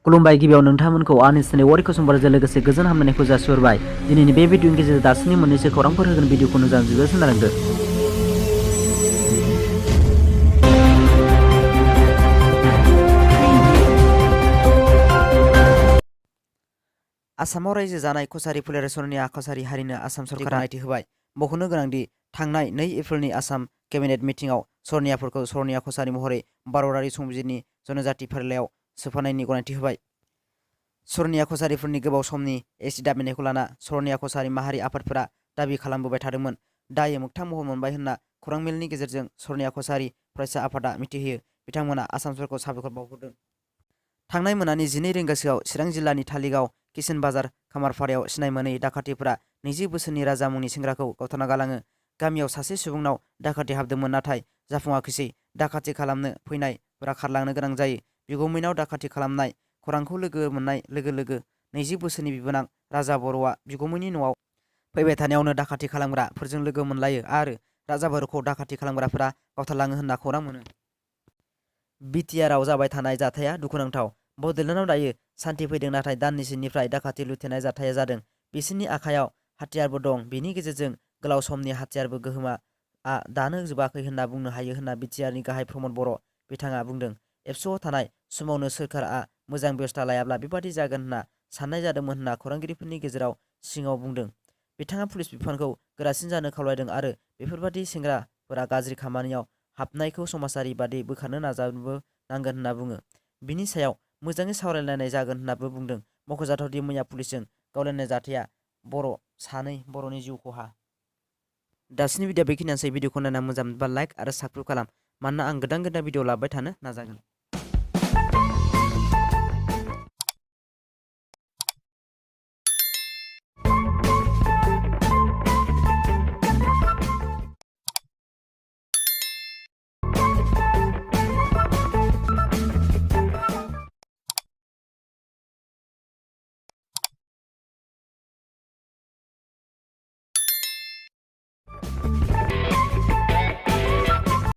खुलुमबाय गिबियाव नोंथांमोनखौ आंनि चेनेल वारिखौ समबारजों लोगोसे गोजोन हामलायनायखौ जासिहरबाय। दिनैनि बे भिडिअनि गेजेरजों दासिमनि मोननैसो खौरांफोर होगोन भिडिअखौ मोजां जोबजासिम नायलांदो। आसामाव रायजो जानाय कसारी फोलेर सरनिया कसारी हारिनो आसाम सरकारा गनायथि होबाय। मख'नो गोनांदि थांनाय 2 एप्रिलनि आसाम केबिनेट मिटिंआव सरनियाफोरखौ सरनिया कसारी महरै भारतारि संबिजिरनि जनजाति फारिलाइयाव सोफानायनि गनायथि होबाय। सरनिया कसारीफोरनि गोबाव समनि एसि दाबिनायखौ लाना सरनिया कसारी माहारि आफादफोरा दाबि खालामबोबाय थादोंमोन। दायो मोगथां महर मोनबाय होनना खौरां मेलनि गेजेरजों सरनिया कसारी फरायसा आफादा मिथिहोयो। बिथांमोना आसाम सरकारखौ साबायखर बावहरदों। थांनाय मोनानि 12 रिंगासोआव चिरां जिल्लानि धालिगाव किशन बाजार खामारपारायाव सिनाय मोनै दाखाथिफोरा 20 बोसोरनि राजा मुंनि सेंग्राखौ गावथारना गालाङो। गामियाव सासे सुबुंनाव दाखाथि हाबदोंमोन, नाथाय जाफुङाखैसै। दाखाथि खालामनो फैनायफोरा खारलांनो गोनां जायो। बिगुमैनाव दाखाथि खालामनाय खौरांखौ लोगो मोननाय लोगो लोगो 20 बोसोरनि बिबोनां राजा बर'आ बिगुमैनि न'आव फैबाय थानायावनो दाखाथि खालामग्राफोरजों लोगो मोनलायो आरो राजा बर'खौ दाखाथि खालामग्राफोरा गावथारलाङो होनना खौरां मोनो। बिटिआरआव जाबाय थानाय जाथाया दुखुनांथाव। बड'लेण्डआव दायो सान्थि फैदों, नाथाय दाननैसोनिफ्राय दाखाथि लुथेनाय जाथाया जादों। बिसोरनि आखायाव हाथियारबो दं। बेनि गेजेरजों गोलाव समनि हाथियारबो गोहोमआ दानो जोबाखै होनना बुंनो हायो होनना बिटिआरनि गाहाय प्रमद बर' बिथाङा बुंदों। एबसुआव थानाय समावनो सोरखारआ मोजां बेबस्था लायाब्ला बेबादि जागोन होनना साननाय जादोंमोन होनना खौरांगिरिफोरनि गेजेराव सिगाङाव बुंदों। बिथाङा पुलिस बिफानखौ गोरासिन जानो खावलायदों आरो बेफोरबादि सेंग्राफोरा गाज्रि खामानियाव हाबनायखौ समाजारि बादि बोखारनो नाजाबो नांगोन होनना बुङो। बिनि सायाव मोजाङै सावरायलायनाय जागोन होननाबो बुंदों। मख'जाथावदि मैया पुलिसजों गावलायनाय जाथाया सानै बर'नि जिउ खहा। दासिमनि भिडिअ बेखिनियानोसै। भिडिअखौ नायना मोजां मोनबा लाइक आरो साबस्क्राइब खालाम, मानोना आं गोदान भिडिअ लाबोबाय थानो नाजागोन।